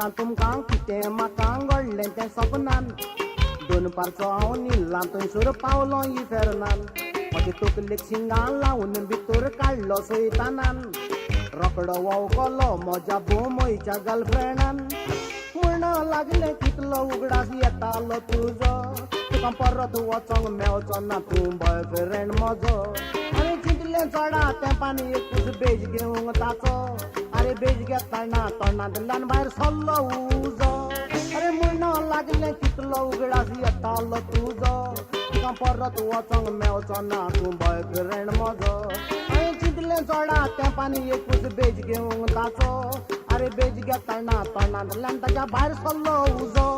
सांगता तुमकां कितें म्हाका घडलें तें सपनान. दनपारचो हांव न्हिदलां थंयसर पावलो इफेर्नान. म्हजे तकलेक शिंगां लावन भितर काडलो सैतानान. रोकडो वोवकलो म्हज्या बोमयच्या गर्लफ्रेंडान. म्हण लागलें कितलो उगडास येतालो तुजो, तुका परत वचोंक मेवचो ना तूं बॉयफ्रेंड म्हजो. हांवें चिंतलें चोडा तेंपान एकूच बेज घेवंक ताचो. अरे बेज घेतना तोंडांतल्यान भायर सरलो उजो. अरे म्हण लागलें कितलो उगडास येतालो तुजो, तुका परत वचोंक मेवचो ना तूं बॉयफ्रेंड म्हजो. हांवें चिंतलें चोडा तेंपान एकूच बेज घेवंक ताचो. अरे बेज घेतना तोंडांतल्यान ताच्या भायर सरलो उजो.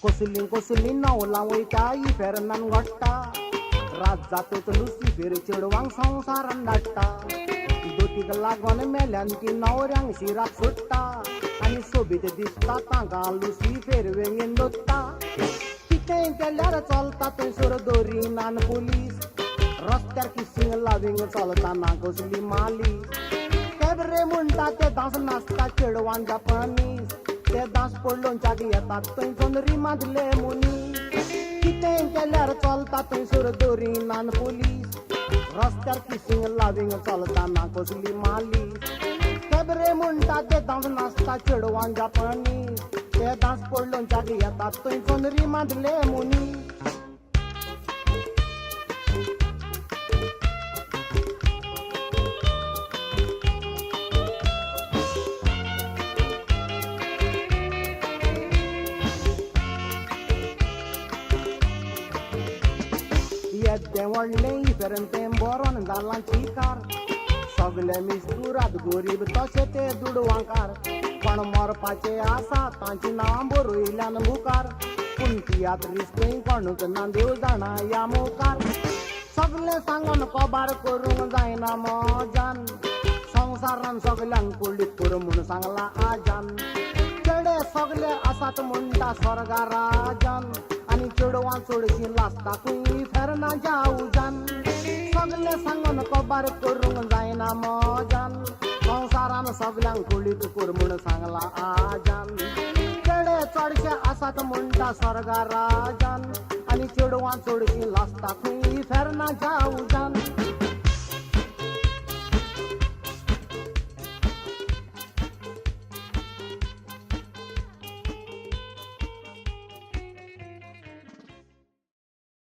कसलीं कसलीं नवलां वयता इफेर्नान घडटा. रात जातच लुसिफेर चेडवांक संवसारान धाडटा. दोतीक लागून मेल्यान ती न्हवऱ्यांक शिराक सोडटा आनी सोबीत दिसता तांकां लुसिफेर वेंगेन दोत्ता. कितेंय केल्यार चलता थंयसर दोरिनान पुलीस. रस्त्यार किसिंग लावींग चलता ना कसली मालीस. केबरे म्हणटा ते दांस नाचता चेडवान जापानीस. ते दांस पडलोवच्याक येतात थंयसून रिमांतले मनीस. कितेंय केल्यार चलता थंयसर दोरिनान पुलीस. रस्त्यार किसिंग लावींग चलता ना कसली मालीस. केबरे म्हणटा ते दांस नाचता चेडवान जापानीस. ते दांस पडलोवच्याक येतात थंयसून रिमांतले मनीस. येदें व्हडलें इफेर्न तें बरोन जालां चिकार. सगले मिस्तुराद गोरीब तशे ते दुडवांकार. कोण मरपाचे आसा तांची नांवां बरयल्यान मुखार. पूण तियात्रिस्त थंय कोणूच ना देव जाणा ह्या मुखार. सगलें सांगून कबार करूंक जायना म्हज्यान. संवसारान सगल्यांक कुळीत कर म्हूण सांगलां आजान. चेडे सगले आसात म्हणटा स्वर्गा राजान. आनी चेडवां चडशीं लासता खंय इफेर्नाच्या उजान. सगलें सांगून कबार करूंक जायना म्हज्यान. संवसारान सगल्यांक कुळीत कर म्हूण सांगलां आजान. चेडे चडशे आसात म्हणटा स्वर्गा राजान. आनी चेडवां चडशीं लासता खंय इफेर्नाच्या उजान.